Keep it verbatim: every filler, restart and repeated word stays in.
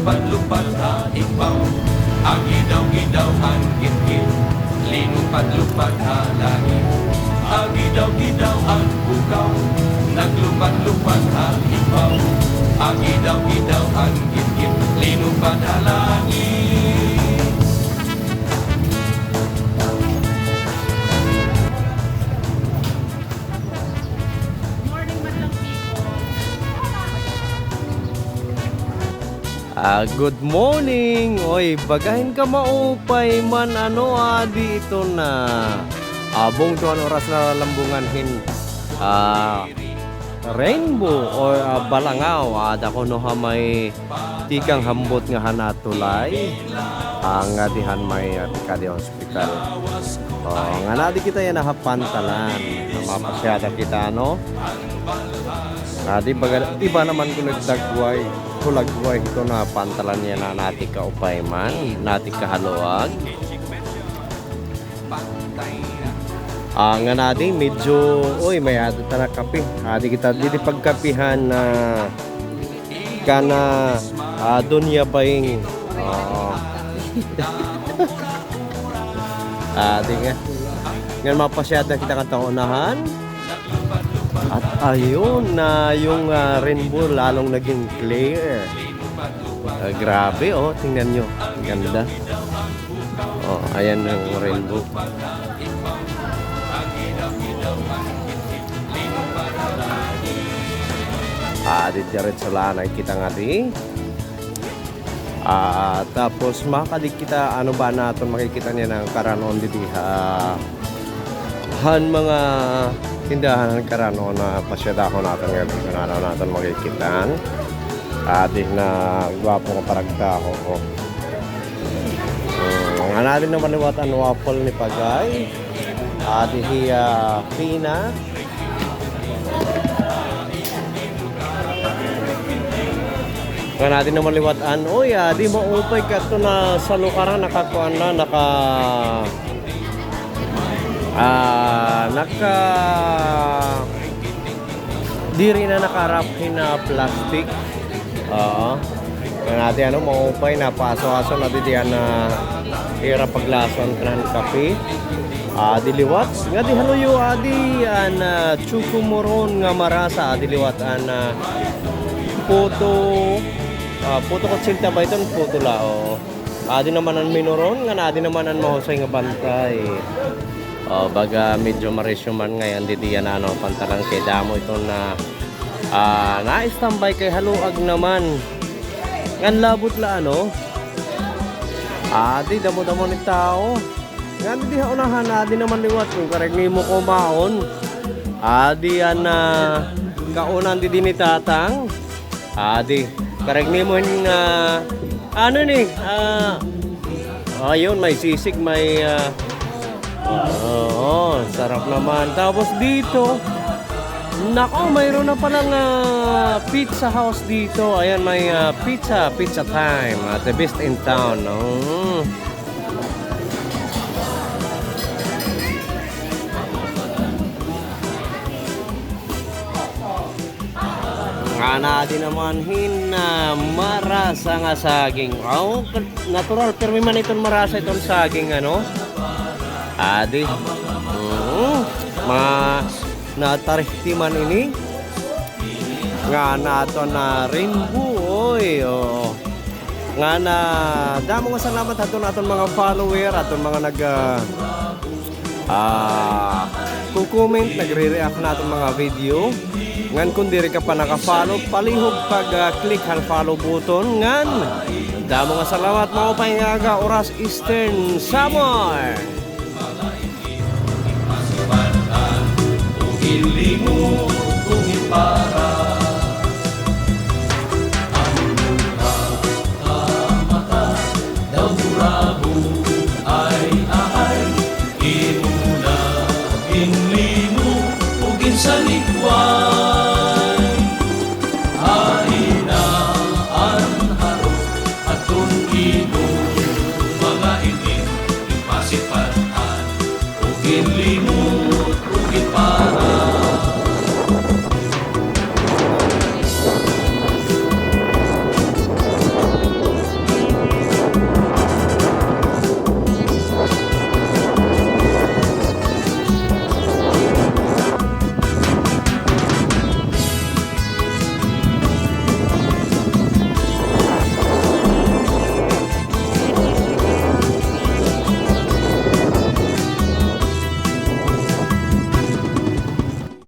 Lupad-lupad ha ibaw, agidaw-gidaw an gitgit. Linupad-lupad ha langit, agidaw-gidaw an bukaw. Naglupad-lupad ha ibaw, agidaw-gidaw an gitgit. Linupad ha langit. Ah, good morning. Oy, baga hin kamaupay man, ano, adi ito na. Ah, bungto an oras na lambungan hin, ah, Rainbow or, ah, Balangaw. Ah, dako no ha may tikang hambot nga han, ah, tulay. Ah, ngadi han may, ah, tikadi hospital. Oh, ngan adi kita yana ha pantalan. Mapasyada kita, no? Adi baga, iba naman kuno dagway, kulagway hito na pantalan yana, nati kaupay man, nati kahaluag. Ah, ngan adi, medyo, uy, may adi ta na kape. Adi kita didi pagkapihan na kana, ah, Doña Baing. Oo. Adi nga. Ngan mapasyada kita ngadto ha unahan. At ayun na yung, ah, rainbow lalong naging clear. Ah, grabe, oh, tingnan nyo. Ganda. Oh, ayan ang rainbow. Ah, di diretso la anay kita ngadi. Ah, tapos makadi kita, ano ba an aton makikita niyan an karan-on didi ha, han mga tindahan han karan-on na pasyadahon naton ngadi, ano an aton makikita. Adi na gwapo nga paragtaho, oh. Hmm, ngan adi naman liwat an waffle ni Pagay. Adi hiya, ah, Pina. Ngan adi naman liwat an, uy, adi maupay kadto na sa lukaran, nakakuan na, naka, ah, naka, diri na naka-wrap hin, ah, plastic. Oo. Ngan adi, ano, maupay na, paaso-aso na didi an, ah, ira paglason kanan kape. Adi liwat, ngadi ha luyo, adi an, ah, Chocomoron nga marasa, adi liwat an, ah, puto, ah, puto kutsilta ba iton? Puto la, oo. Adi naman an minoron, ngan adi naman an mahusay nga bantay. O, baga medyo marisyo man ngay-an didi yana, ano, pantalan kay damo iton na, ah, na-standby kay haluag naman. Ngan labot la, ano? Adi, damo-damo ni tawo. Ngan didi ha unahan, adi naman liwat, kon karuyag nimo kumaon. Adi an, ah, kaunan didi ni Tatang. Adi, karuyag nimo hin, ah, ano ni, ah, ayun, may sisig, may, ah, oo, sarap naman. Tapos dito, nako, mayroon na palang, ah, pizza house dito. Ayan, may, ah, pizza, pizza time at the best in town. Mm. Ngan adi naman hin, ah, marasa nga saging. Aw, natural, pirmi man iton marasa iton saging, ano? Adi. Mm. Ma-, natarihti man ini. Ngan aton na rainbow, oy, oo. Ngan, ah, damo nga salamat hadton aton mga follower, aton mga nag, ah, ah, ko-comment, nagre-react han aton mga video. Ngan kon diri ka pa naka-follow, palihog pag, ah, click han follow button. Ngan damo nga salamat, maupay nga aga, oras Eastern Samar.